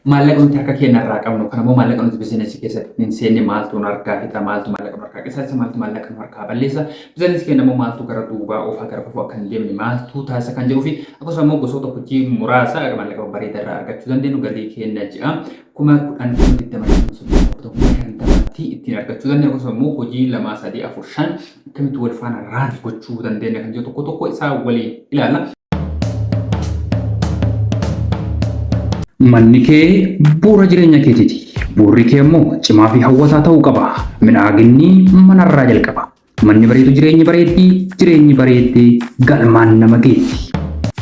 Maallaqa nuti harka keenya irraa qabnu kan immoo maallaqa nuti bizinesii keessatti hin seenne maaltu nu harkaa fixa, maaltu maallaqa nu harkaa qisaasisa, maaltu maallaqa nu harkaa balleessa, bizinesii keenya immoo maaltu gara duubaa oofaa gara fufuu akka hin deemne maaltu taasisa kan jedhuu fi akkasuma immoo gosoota hojii muraasa maallaqa babbareedaa irraa argachuu dandeenyu galii keenya ji'a 10,000, 20,000, 30,000, 50,000tti ittiin argachuu dandeenya. Akkasuma immoo hojii 2, 3, 4, 5 akkamitti wal faana raan gochuu dandeenya kan jedhu tokko tokko isaa waliin ilaalla. Manni kee bu'uura jireenya keetiiti. Bu'uurri kee immoo cimaa fi hawwataa ta'uu qaba. Midhaaginni manarraa jalqaba. Manni bareedu jireenyi bareeddi, jireenyi bareeddi galmaan nama geetti.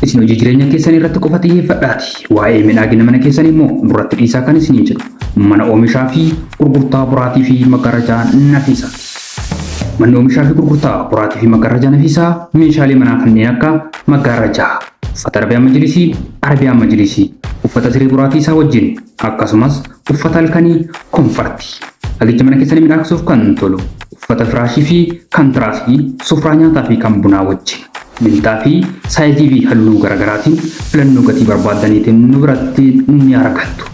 Isin hojii jireenya keessanii irratti qofa xiyyeeffadhaati. Waa'ee midhaagina mana keessanii immoo nurratti dhiisaa kan isiniin jedhu mana oomishaa fi gurgurtaa boraatii fi maggaarrajaa Nafiisaati. Manni oomishaa fi gurgurtaa boraatii fi maggaarrajaa Nafiisaa meeshaalee manaa kanneen akka maggaarrajaa, uffata Arabiyaa Majlisii, Arabiyaa Majlisii, uffata siree boraatii isaa wajjin akkasumas uffata halkanii komfartii. Dhagicha mana keessanii midhaagsuuf kan tolu uffata firaashii fi kan tiraasii, sufraa nyaataa fi kan bunaa wajjin. Minxaa fi saayizii fi halluu garaagaraatiin filannoo gatii barbaaddaniitiin nu biratti ni argattu.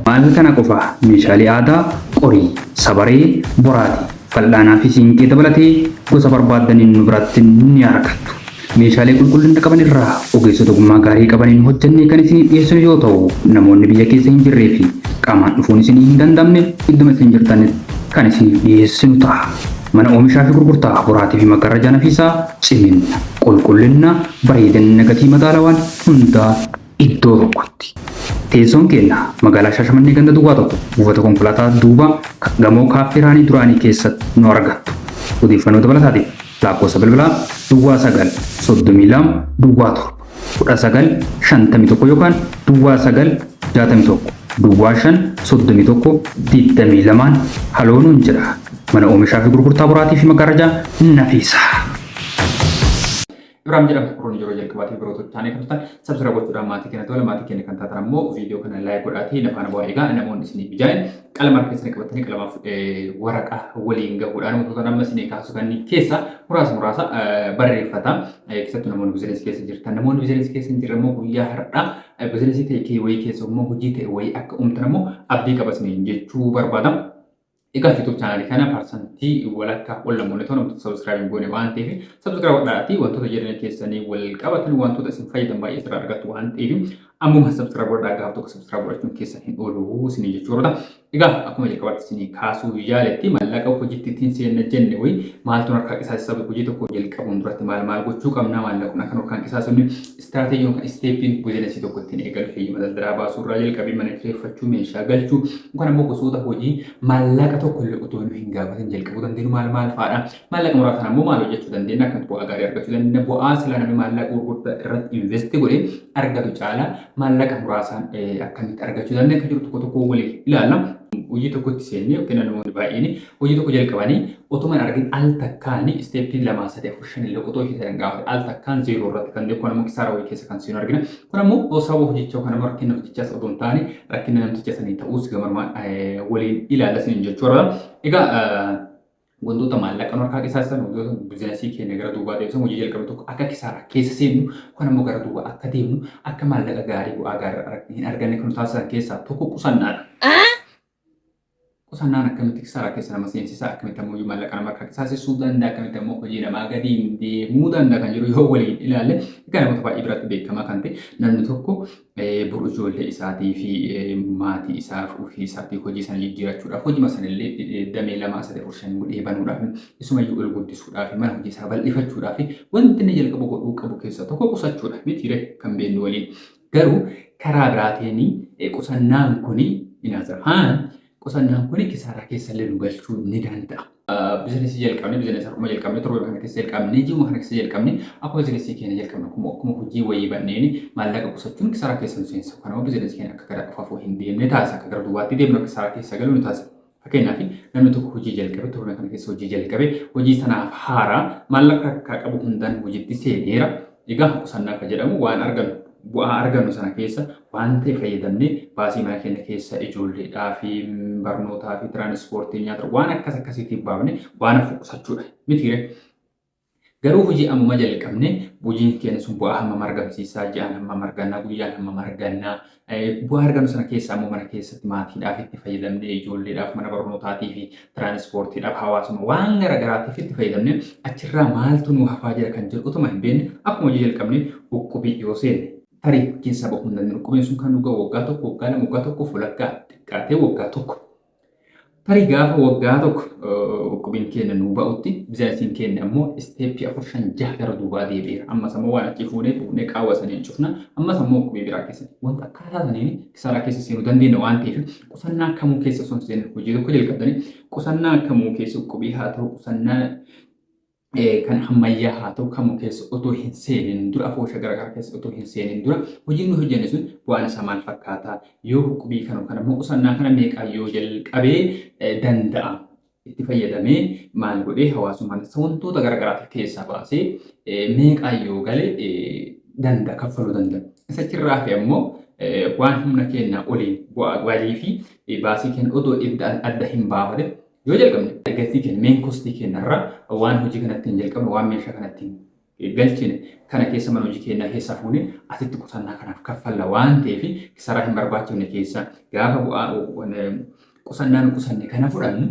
Maal kana qofa meeshaalee aadaa, qorii, sabaree, boraatii, fal'aanaa fi siinqee dabalatee gosa barbaaddaniin nu biratti ni argattu. Meeshaalee qulqullina qaban irraa ogeessota ogummaa gaarii qabaniin hojjannee kan isiniif dhiyeessinu yoo ta'u, namoonni biyya keessa hin jirree fi qaamaan dhufuun isinii hin danda'amne idduma isin jirtanitti kan isiniif dhiyeessinu ta'a. Mana oomishaa fi gurgurtaa boraatii fi maggaarrajaa Nafiisaa ciminna, qulqullinna, bareedinna gatii madaalawaan hundaa iddoo tokkotti. Teessoon keenya magaalaa Shaashamannee ganda duwwaa 1 buufata konkolaataa duuba gamoo kaaffee Raanii duraanii keessatti nu argattu. Odeeffannoo dabalataatiif lakkoofsa bilbilaa duwwaa 9 32 duwwaa 7 19 51 yookaan duwwaa 9 61 duwwaa 5 31 22n haloo nuun jedha. Mana oomishaa fi gurgurtaa boraatii fi maggaarrajaa Nafiisaa. Ibraam jedhama. Warroonni yeroo jalqabaatiif baroota taanee kan turtan subscribe gochuudhaan maatii keenya tola maatii keenya kan taatan ammoo viidiyoo kana like godhaatii na faana bu'aa. Egaa namoonni isiniif mijaa'e qalama harka keessanii qabatanii qalamaaf waraqaa waliin gahuudhaan wantoota amma isinii kaasu kanneen keessa muraasa muraasa barreeffata. Keessattuu namoonni bizineesii keessa jirtan namoonni bizineesii keessa hin jirre immoo guyyaa har'aa bizineesii ta'e kee wayii keessa immoo hojii ta'e wayii akka uumtan immoo abdii qaba isiniin jechuu barbaada. Egaa YouTube chaanaalii kana parsantii walakkaa ol namoonni ta'an wantoota subscribe hin goone waan ta'eef subscribe godhaatii wantoota jireenya keessanii wal qabatan wantoota isin fayyadan baay'ee sirraa argattu waan ta'eef ammuma subscribe godhaa gaaf tokko subscribe godhachuun keessan hin oolu isinii jechuudha. Egaa akkuma jalqabaatti isinii kaasuu yaaletti maallaqa hojiitti ittiin seenna jenne wayi maaltu harkaa qisaasisa hojii tokko jalqabuun duratti maal maal gochuu qabna maallaqni akka harkaan qisaasifne istiraateejii yookaan isteeppiin bizinesii tokko ittiin eegalu heeyyama daldalaa baasuu irraa jalqabee mana kireeffachuu meeshaa galchuu yookaan ammoo gosoota hojii maallaqa tokko illee otoo nu hin gaafatin jalqabuu dandeenyu maal maal fa'aadha. Maallaqa muraasaan ammoo maal hojjechuu dandeenya akkamitti bu'aa gaarii argachuu dandeenya bu'aa silaa namni maallaqa gurguddaa irratti investi godhee argatu caalaa maallaqa muraasaan akkamitti argachuu dandeenya kan jiru tokko tokko waliin ilaalla. Hojii tokkotti seennee yookiin namoonni baay'een hojii tokko jalqabanii otuma hin argin al takkaan isteeppii 2 3 4 5 illee otoo hin sadan gaafa al takkaan zeeroo irratti kan deemu kun ammoo kisaaraa wayii keessa kan seenu argina. Kun ammoo sababa hojichaa yookaan ammoo rakkina hojichaas otoo hin taane rakkina namticha sanii ta'uus gamanumaan waliin ilaalla isiniin jechuu barbaada. Egaa wantoota maallaqa nu harkaa qisaasisan wantoota bizinasii keenya gara duubaa deebisan hojii jalqabne tokko akka kisaaraa keessa seennu yookaan ammoo gara duubaa akka deemnu akka maallaqa gaarii bu'aa gaarii hin arganne kan nu taasisan keessaa tokko qusannaadha. Qusannaan akkamitti kisaaraa keessa nama seensisa, akkamitti ammoo maallaqa nama harkaa qisaasessuu danda'a, akkamitti ammoo hojii namaa gadi deemuu danda'a kan jedhu yoo waliin ilaalle egaa namoota baay'ee biratti beekamaa kan ta'e namni tokko boru ijoollee isaatii fi maatii isaaf ofii isaatii hojii sana jijjiirachuudhaaf hojii sana illee damee 2 3 4 5 godhee banuudhaaf isumayyuu ol guddisuudhaaf mana hojii isaa bal'ifachuudhaaf wanti inni jalqaba godhuu qabu keessaa tokko qusachuudha mitiire kan beennu waliin. Garuu karaa biraatiin qusannaan kuni inaazarhaan qusannaan kuni kisaaraa keessa illee nu galchuu ni danda'a. Bizinesii jalqabne bizinesii har'uma jalqabne torba kana keessa jalqabne ji'uma kana keessa jalqabne akkuma bizinesii keenya jalqabne akkuma akkuma hojii wayii banneen maallaqa qusachuun kisaaraa keessa nu seensa. Kanaafuu bizinesii keenya akka gara afafuu hin deemne taasisa akka gara duubaatti deemnu akka kisaaraa keessa galu nu taasisa. Fakkeenyaaf namni tokko hojii jalqabe torba kana keessa hojii jalqabe hojii sanaaf haaraa maallaqa harkaa qabu hundaan hojiitti seeneera. Egaa qusannaa akka jedhamu waan argannu bu'aa argannu sana keessa waan ta'e fayyadamnee baasii mana keenya keessa ijoolleedhaa fi barnootaa fi tiraanispoortii nyaata waan akkas akkasiitiif baafne waan hafu qusachuudha. Mitiire. Garuu hojii ammuma jalqabne, hojiin keenya sun bu'aa hammam argamsiisaa, ji'aan hammam argannaa, guyyaan hammam argannaa, bu'aa argannu sana keessaa immoo mana keessatti maatiidhaaf itti fayyadamne, ijoolleedhaaf, mana barnootaatii fi tiraanispoortiidhaaf, hawaasuma waan garaagaraatiif itti fayyadamne, achirraa maaltu nu hafaa jira kan jedhu utuma hin beekne akkuma hojii jalqabne uqqubii yoo seenne, tarii keessaa bahuu hin dandeenyu. Uqqubiin sun kan nu gahu waggaa 1, waggaa 2, waggaa 1 walakkaa, xiqqaatee waggaa 1. Tarii gaafa waggaa 1 uqqubiin keenya nu ba'utti bizinasiin keenya ammoo step 4, 5, 6 gara duubaa deebi'eera. Ammas ammoo waan achi fuunee fuunee qaawwa saniin cufna. Ammas ammoo uqqubii biraa keessatti wanta akkaataa saniin kisaaraa keessa seenuu dandeenya waan ta'eef, qusannaa kamuu keessa osoo hin seenne, hojii tokko jalqabdanii qusannaa kamuu keessa, uqqubii haa ta'u, qusannaa kan ammayyaa haa ta'u, kamuu keessa otoo hin seenin dura, afoosha garaagaraa keessa otoo hin seenin dura, hojiin nu hojjenne sun bu'aan isaa maal fakkaata? Yoo uqqubii kana kan ammoo qusannaa kana meeqaa yoo jalqabee danda'a, itti fayyadamee maal godhee, hawaasummaan wantoota garaagaraatiif keessaa baasee meeqaa yoo gale danda'a, kaffaluu danda'a? Isa achirraa fi ammoo waan humna keenya oliin bu'aa walii fi baasii keenya otoo adda hin baafatin yoo jalqabne, gatii keenya, main cost keenya irraa, waan hojii kanatti hin jalqabne, waan meeshaa kanatti galchine kana keessa, mana hojii keenyaa keessaa fuunee asitti qusannaa kanaaf kaffalla waan ta'eef, kisaaraa hin barbaachifne keessa gaafa bu'aa qusannaa nu qusanne kana fudhannu,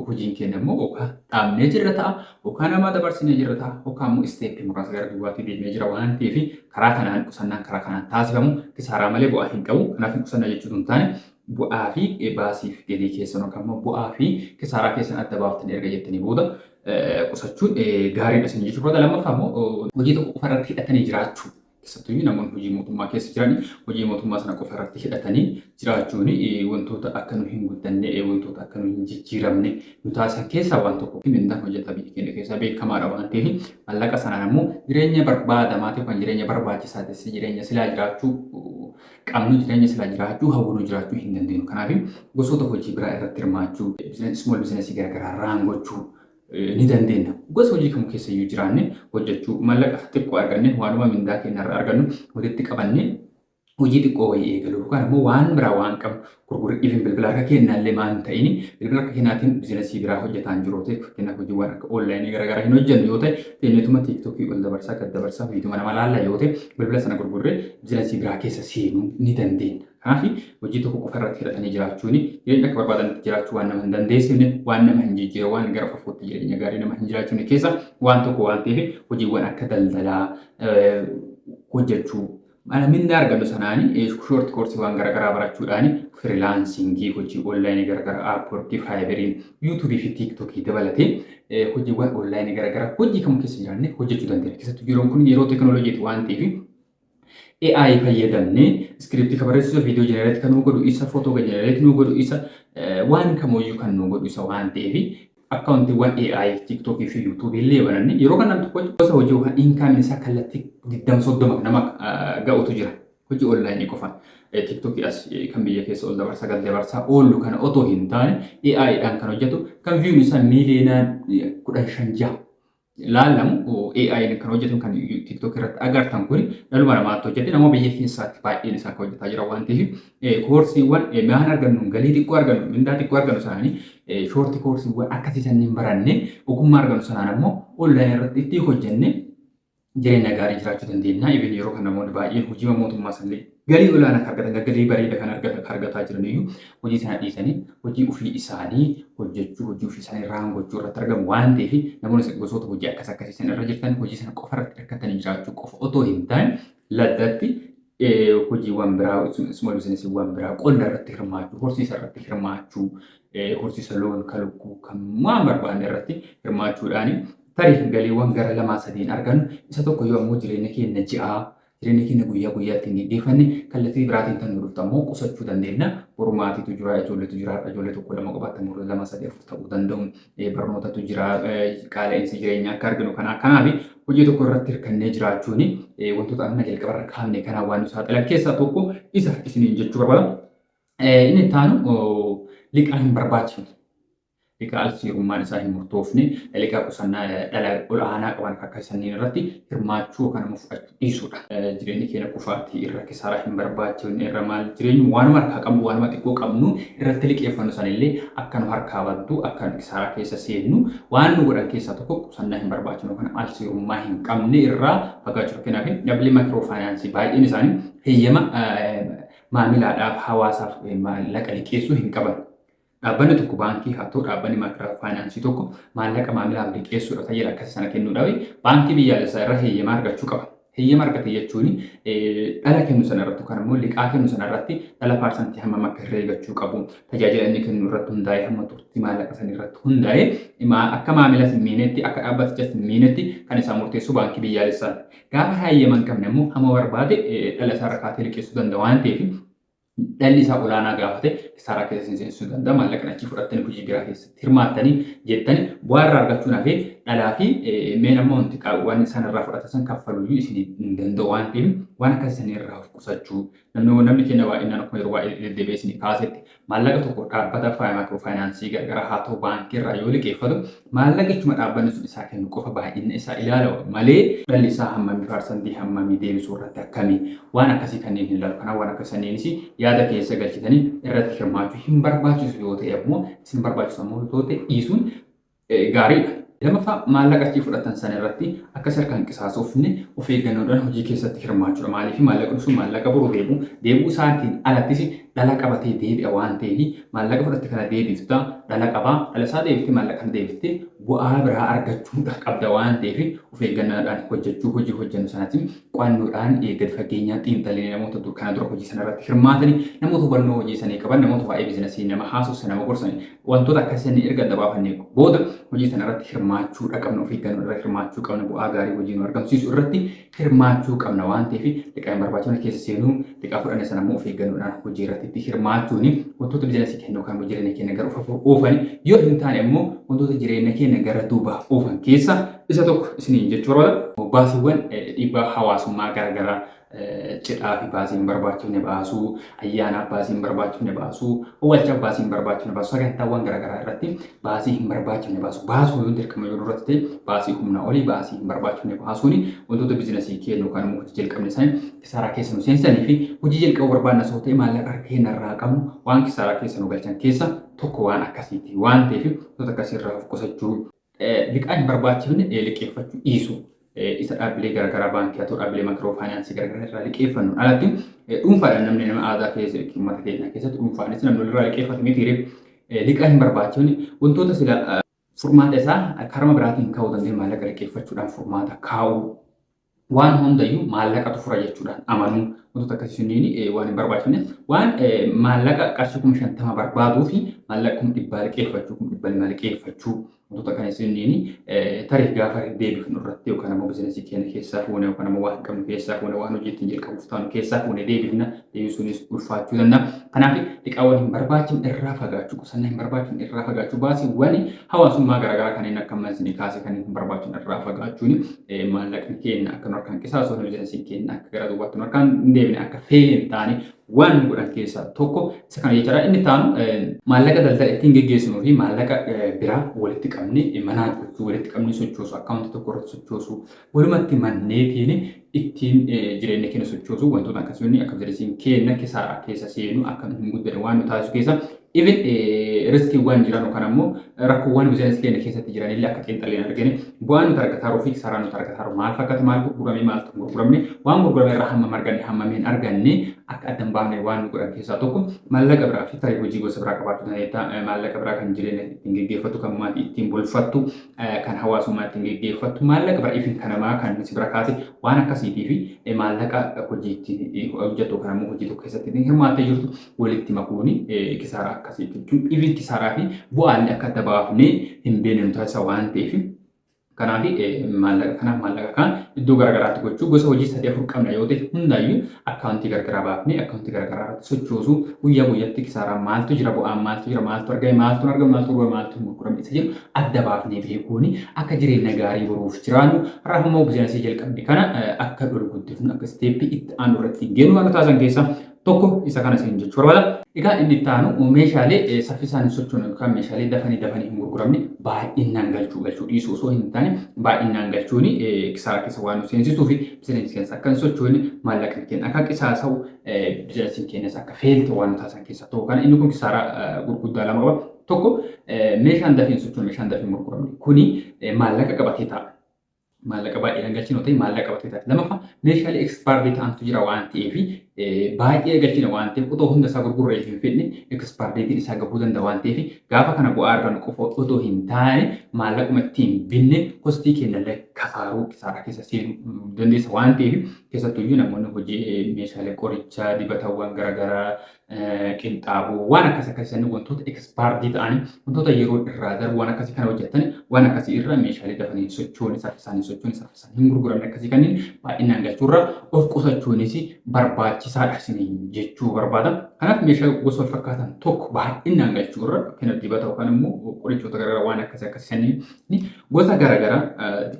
hojiin keenya immoo yookaan dhaabnee jirra ta'a, yookaan nama dabarsinee jirra ta'a, yookaan immoo step muraasa gara duubaatti deemee jira waan ta'eef, karaa kanaan qusannaan karaa kanaan taasifamu kisaaraa malee bu'aa hin qabu. Kanaaf qusannaa jechuun hin taane, bu'aa fi baasiif galii keessan yookaan immoo bu'aa fi kisaaraa keessan adda baaftanii erga jettanii booda qusachuun gaariidha isin jechuudha. Lammaffaa immoo hojii tokko qofa irratti hidhatanii jiraachuu. Keessattuu namoonni hojii mootummaa keessa jiran hojii mootummaa sana qofa irratti hidhatanii jiraachuun wantoota akka nu hin guddanne, wantoota akka nu hin jijjiiramne nu taasisan keessaa waan tokko. Mindaan hojjetaa biyya keenya keessaa beekamaadha waan ta'eef, maallaqa sanaan ammoo jireenya barbaadamaa ta'e kan jireenya barbaachisaa ta'e, jireenya silaa jiraachuu qabnu, jireenya silaa jiraachuu hawwinu jiraachuu hin dandeenyu. Kanaaf gosoota hojii biraa irratti hirmaachuu, small business garaagaraa run gochuu ni dandeenya. Gosa hojii kamuu keessa iyyuu jiraanne hojjechuu, maallaqa xiqqoo arganne, waanuma mindaa keenya irraa argannu walitti qabannee hojii xiqqoo wayii eegaluu, yookaan immoo waan biraa waan qabnu gurguruu, even bilbila harka keenyaallee maan ta'ini, bilbila harka keenyaatiin business biraa hojjetaan jiru ta'e, fakkeenyaaf hojiiwwan akka online garaagaraa hin hojjennu yoo ta'e, teenyetuma TikTok ol dabarsaa gad dabarsaa viidiyoo nama laalla yoo ta'e, bilbila sana gurgurree business biraa keessa seenuu ni dandeenya. Kanaaf hojii tokko qofa irratti hidhatanii jiraachuun jireenya akka barbaadanitti jiraachuu waan nama hin dandeessifne, waan nama hin jijjiirre, waan gara fafootti jireenya gaarii nama hin jiraachifne keessa waan tokko waan ta'eef, hojiiwwan akka daldalaa hojjechuu, mana mindaa argannu sanaanii short course waan garaagaraa barachuudhaan, freelancing, hojii online garaagaraa, Upwork, Fiverr, YouTube fi TikTok dabalatee hojiiwwan online garaagaraa hojii kam keessa jiraanne hojjechuu dandeenya. Keessattuu yeroon kun yeroo teekinooloojiiti waan ta'eef, AI fayyadamnee script kan barreessisu, viidiyoo generate kan nu godhu isa, footoo generate nu godhu isa, waan kamuyyuu kan nu godhu isa waan ta'eef, akkaawuntiiwwan AI TikTok fi YouTube illee bananne, yeroo kan namni tokko gosa hojii yookaan income isaa kallattii 20, 30 nama ga'utu jira. Hojii online qofa. TikTok as kan biyya keessa ol dabarsaa gad dabarsaa oolu kana otoo hin taane, AI dhaan kan hojjetu, kan viewn isaa miiliyoonaan 15, 6 laallamu, AI kan hojjetu, kan TikTok irratti agartan kun dhaluma namaatti hojjete, nama biyya keessaatti baay'een isaa akka hojjetaa jira waan ta'eef, koorsiiwwan maan argannu, galii xiqqoo argannu, mindaa xiqqoo argannu isaanii short koorsiiwwan akkasii sanniin baranne, ogummaa argannu sanaan ammoo online irratti itti hojjenne jireenya gaarii jiraachuu dandeenya. Even yeroo kan namoonni baay'een hojii mootummaa sanillee galii olaanaa kan argatan, galii bareeda kan argataa jiran iyyuu, hojii sana dhiisanii hojii ofii isaanii hojjechuu, hojii ofii isaanii run gochuu irratti argamu waan ta'eef, namoonni gosoota hojii akkas akkasii sana irra jirtan hojii sana qofa irratti hirkatanii jiraachuu qofa otoo hin taane, laddatti hojiiwwan biraa, small businessiiwwan biraa, qonna irratti hirmaachuu, horsiisa irratti hirmaachuu, horsiisa loon, kan lukkuu, kan waan barbaanne irratti hirmaachuudhaan, tarii galiiwwan gara lamaa sadiin argannu isa tokko yoo ammoo jireenya keenya ji'aa, jireenya keenya guyyaa guyyaatti hin geggeeffanne, kallattii biraatiin kan nu dhuftu ammoo qusachuu dandeenya. Boru maatiitu jira, ijoolleetu jira, ijoollee tokko lama qabaatan lama, sadii, afur ta'uu danda'u. Barnootatu jira, qaala'insi jireenyaa akka arginu kanaa. Kanaaf hojii tokko irratti hirkannee jiraachuun wantoota amma jalqabarra kaafne kanaan waan nu saaxilan keessaa tokko isa isiniin jechuu barbaada. Inni itti aanu liqaa hin barbaachifne. Liqaa al-seerummaan isaa hin murtoofne, liqaa qusannaa dhala ol'aanaa qaban akka sanniin irratti hirmaachuu yookaan immoo fudhachuu dhiisuudha. Jireenyi keenya kufaatii irra, kisaaraa hin barbaachifne irra, maal jireenyi waanuma harkaa qabnu, waanuma xiqqoo qabnu irratti liqeeffannu sanillee akka nu harkaa baddu, akka nu kisaaraa keessa seennu waan nu godhan keessaa tokko qusannaa hin barbaachifne yookaan al-seerummaa hin qabne irraa fagaachuu. Fakkeenyaaf, dhaabbilee maayikiroo faayinaansii baay'een isaanii heeyyama maamilaadhaaf, hawaasaaf maallaqa liqeessuu hin qaban. Dhaabbanni tokko, baankii haa ta'u, dhaabbanni maayikiroo faayinaansii tokko maallaqa maamilaaf liqeessuudha, tajaajila akkasii sana kennuudhaaf baankii biyyaalessaa irraa heeyyama argachuu qaba. Heeyyama argate jechuun dhala kennu sana irratti yookaan immoo liqaa kennu sana irratti dhala paarsantii hammam akka herreegachuu qabu, tajaajila inni kennu irratti hundaa'ee, hamma turtii maallaqa sana irratti hundaa'ee, akka maamila hin miinetti, akka dhaabbatichas hin miinetti kan isaa murteessu baankii biyyaalessaa. Gaafa heeyyama hin qabne immoo hamma barbaade dhala isaa irra kaatee liqeessuu danda'a waan ta'eef, dhalli isaa olaanaa gaafate kisaaraa keessa isin seensisuu danda'a. Maallaqa achii fudhattanii hojii biraa keessatti hirmaattanii jettanii bu'aa irraa argachuun hafee dhalaa fi meen ammoo wanti waan isaan irraa fudhatan san kaffaluyyuu isin hin danda'u waan ta'eef, waan akkasii san irraa of qusachuu. Namni keenya baay'inaan, akkuma yeroo baay'ee deddeebi'ee isin kaasetti, maallaqa tokko dhaabbata maayikiroo faayinaansii garagaraa haa ta'u, baankii irraa yoo liqeeffatu, maallaqichuma dhaabbanni sun isaa kennu qofa baay'ina isaa ilaala malee dhalli isaa hammamii, paarsantii hammamii, deebisuu irratti akkamii, waan akkasii kanneen hin ilaalu. Kanaaf waan akkasii sanneenis yaada keessa galchitanii irratti hirmaachuu hin barbaachisu yoo ta'e ammoo, isin barbaachisu ammoo yoo ta'e, dhiisuun gaariidha. Lammaffaa, maallaqa achii fudhatan sana irratti akka harkaan qisaasofne of eeggannoodhaan hojii keessatti hirmaachuudha. Maaliif? Maallaqni sun maallaqa boru deebi'u, deebi'uu isaatiin alattis dhala qabatee deebi'a waan ta'eef, maallaqa fudhatte kana deebifta, dhala qabaa, dhala isaa deebiftee, maallaqa kana deebiftee bu'aa biraa argachuudha qabda waan ta'eef, of eeggannaadhaan hojjechuu, hojii hojjennu sanatti qo'annoodhaan gadi fageenyaan xiinxalinee, namoota kana dura hojii sana irratti hirmaatanii, namoota hubannoo hojii sanii qaban, namoota waa'ee biizinasii nama haasofsan, nama gorsan, wantoota akkasii erga adda baafannee booda hojii sana irratti hirmaachuudha qabna. Of eeggannoo irra hirmaachuu qabna, bu'aa gaarii hojii nu argamsiisu irratti hirmaachuu qabna waan ta'eef, liqaa hin barbaachifne keessa seenuu, liqaa fudhanne sana immoo of eeggannoodhaan hojii irratti itti hirmaachuun wantoota biizinasii keenya yookaan jireenya keenya gara of oofan, yoo hin taane immoo wantoota jireenya keenya gara duubaa oofan keessa isa tokko isiniin jechuu barbaada. Baasiiwwan dhiibbaa hawaasummaa garaagaraa, cidhaa fi baasii hin barbaachifne baasuu, ayyaanaaf baasii hin barbaachifne baasuu, awwaalchaaf baasii hin barbaachifne baasuu, sagantaawwan garaagaraa irratti baasii hin barbaachifne baasuu, baasuu yoo dirqama yoo irratti ta'e, baasii humna olii, baasii hin barbaachifne baasuun wantoota biizinasii keenya yookaan immoo hojii jalqabne sana kisaaraa keessa nu seensanii fi hojii jalqabuu barbaanna osoo ta'e maallaqa harka keenya irraa qabnu waan kisaaraa keessa nu galchan keessa tokko waan akkasiiti waan ta'eef, wantoota akkasii irraa of qusachuu. Liqaa hin barbaachifne liqeeffachuu dhiisuu. Isa dhaabbilee garaagaraa, baankii haa ta'u, dhaabbilee maayikiroo faayinaansii garaagaraa irraa liqeeffannu alatti, dhuunfaadhaan namni nama aadaa keessa, uummata keenya keessatti dhuunfaanis namni walirraa liqeeffatu miti. Liqaa hin barbaachifne, wantoota sila furmaata isaa karama biraatiin kaa'uu dandeenyu maallaqa liqeeffachuudhaan furmaata kaa'uu, waan hundayyuu maallaqatu fura jechuudhaan amanuu, wantoota akkasii sunniin waan hin barbaachifne, waan maallaqa qarshii 50,000 barbaaduu fi maallaqa 100,000 liqeeffachuu, 200,000 liqeeffachuu, wantoota akkana sunniin tarii gaafa deebifnu irratti yookaan immoo biizinasii keenya keessaa fuune yookaan immoo waan qabnu keessaa fuune, waan hojii ittiin jalqabuuf taanu keessaa fuune deebifna, deebisuunis ulfaachuu danda'a. Kanaaf liqaawwan hin barbaachifne irraa fagaachuu, qusannaa hin barbaachifne irraa fagaachuu, baasiiwwan hawaasummaa garaagaraa kanneen akka ammas kaase kanneen hin barbaachifne irraa fagaachuun maallaqni keenya akka nu harkaan qisaasofne, biizinasiin keenya akka gara duubaatti nu harkaan hin deebine, akka fail hin taane waan nu godhan keessaa tokko isa kana jechaadha. Inni taanu maallaqa daldala ittiin geggeessinuu fi maallaqa biraa walitti qabnee manaa gochuu, walitti qabnee sochoosu, akkaawuntii tokko irratti sochoosu, walumatti manneetiin ittiin jireenya keenya sochoosu, wantoota akkasii akka biizinasiin keenya kisaaraa keessa seenu, akka hin guddanne waan nu taasisu keessa, even riskiiwwan jiran yookaan ammoo rakkoowwan biizinasii keenya keessatti jiran illee akka xiinxalleen argine, bu'aan nuti argataa fi kisaaraa nuti argataa maal fakkaata, maal gurgurame, maaltu hin gurguramne, waan gurgurame irraa hammam arganne, hammam hin arganne, akka adda hin baafne waan nu godhan keessaa tokko maallaqa biraa fi tarii hojii gosa biraa qabaachuu dandeetta. Maallaqa biraa kan jireenya ittiin geggeeffattu, kan maatii ittiin bulfattu, kan hawaasummaa ittiin geggeeffattu, maallaqa biraa ifin kan namaa kan si bira kaase, waan akkasiitii fi maallaqa hojii ittiin hojjettu kan ammoo hojii tokko keessatti ittiin hirmaattee jirtu walitti makuun kisaaraa akkasii jechuun ifin kisaaraa fi bu'aallee akka adda baafnee hin beekne nu taasisa waan ta'eef. Kanaaf maallaqa kanaaf maallaqa kan iddoo garaagaraatti gochuu, gosa hojii sadii afur qabna yoo ta'e hundaayyuu akkaawuntii garaagaraa baafnee akkaawuntii garaagaraa irratti sochoosuu, guyyaa guyyaatti kisaaraa maaltu jira, bu'aan maaltu jira, maaltu argame, maaltu hin argame, maaltu gurgurame, maaltu hin gurguramne isa jedhu adda baafnee beekuun akka jireenya gaarii boruuf jiraannu, har'a immoo biizinasii jalqabne kana akka ol guddifnu, akka step itti aanu irratti geenyu waan taasisan keessaa Tokko isa kana isin jechuu barbaada. Egaa inni itti aanu meeshaalee saffisaan hin sochoone yookaan meeshaalee dafanii dafanii hin gurguramne baay'inaan galchuu galchuu dhiisuu osoo hin taane baay'inaan galchuun kisaaraa keessa waan nu seensisuu fi bizinasii keessa akka hin sochoone, maallaqni keenya akka qisaasa'u, bizinasiin keenyas akka fail ta'u waan nu taasisan keessaa tokko kana. Inni kun kisaaraa gurguddaa lama qaba. Tokko, meeshaan dafee hin sochoone, meeshaan dafee hin gurguramne kuni maallaqa qabatee ta'a. Maallaqa baay'ee galchinu ta'e maallaqa qabatee ta'a. Lammaffaa, meeshaalee expired ta'antu jira waan ta'eef, baay'ee galchina waan ta'eef, otoo hunda isaa gurgurree hin fedhne expired dateiin isaa gahuu danda'a waan ta'eef, gaafa kana bu'aa argannu qofa otoo hin taane maallaquma ittiin binne costii keenya illee kasaaruu, kisaaraa keessa seenuu dandeessa waan ta'eef, keessattuyyuu namoonni hojii meeshaalee qorichaa, dibatawwan garaagaraa, qinxaaboo, waan akkas akkasii, wantoota expired ta'anii, wantoota yeroo irraa darbu waan akkasii kana hojjetan, waan akkasii irra meeshaalee dafanii sochoon, saffisaan hin sochoon, saffisaan hin gurguramne akkasii kanneen baay'inaan galchuurra of qusachuunis barbaachisaadha isiniin jechuu barbaada. Kanaaf meeshaa gosa wal fakkaatan tokko baay'inaan galchuurra kan dibata yookaan immoo qorichoota garaagaraa waan akkasii akkasii kanneen gosa garaagaraa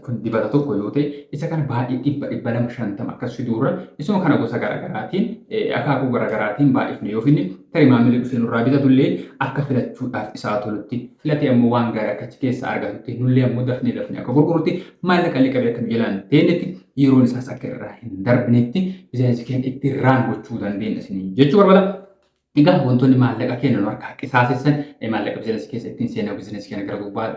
kun dibata tokko yoo ta'e, isa kana baay'ee 100, 200, 50 akkas fiduurra isuma kana gosa garaagaraatiin, akaakuu garaagaraatiin baay'ifne yoo finne, tarii maamilli dhufee nurraa bitatullee akka filachuudhaaf isaa tolutti filatee ammoo waan gaarii akka achi keessaa argatutti, nullee ammoo dafnee dafnee akka gurgurutti, maallaqa illee qabee akka nu jalaan teenyetti, yeroon isaas akka irraa hin darbinetti bizinasii keenya itti run gochuu dandeenya isinii jechuu barbaada. Egaa wantoonni maallaqa keenya nu harkaa qisaasessan, maallaqa bizinasii keessa ittiin seenaa bizinasii keenya gara gubbaa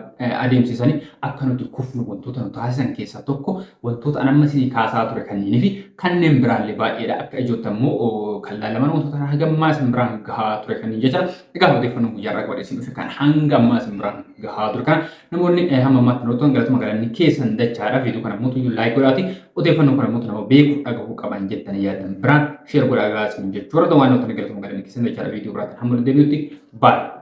adeemsisanii akka nuti kufnu wantoota nu taasisan keessaa tokko wantoota an amma isinii kaasaa ture kanneenii fi kanneen biraallee baay'eedha. Akka ijootti ammoo kan laalaman wantoota hanga ammaa isin biraan gahaa ture kanneen jecha. Egaa odeeffannoo guyyaa irraa qabadhee isin dhufe kan hanga ammaa isin biraan gahaa ture kana namoonni hamma ammaatti nuti galatuma, galanni keessan dachaadha. Viidiyoo kana immoo tuyyuu like godhaati. Odeeffannoo kana immoo nama beeku dhagahuu qaban jettanii yaadan biraan share godhaa isin jechuudha. Waan nuti galatuma, galanni keessan dachaadha. Viidiyoo biraatiin hamma deebi'utti baay'ee.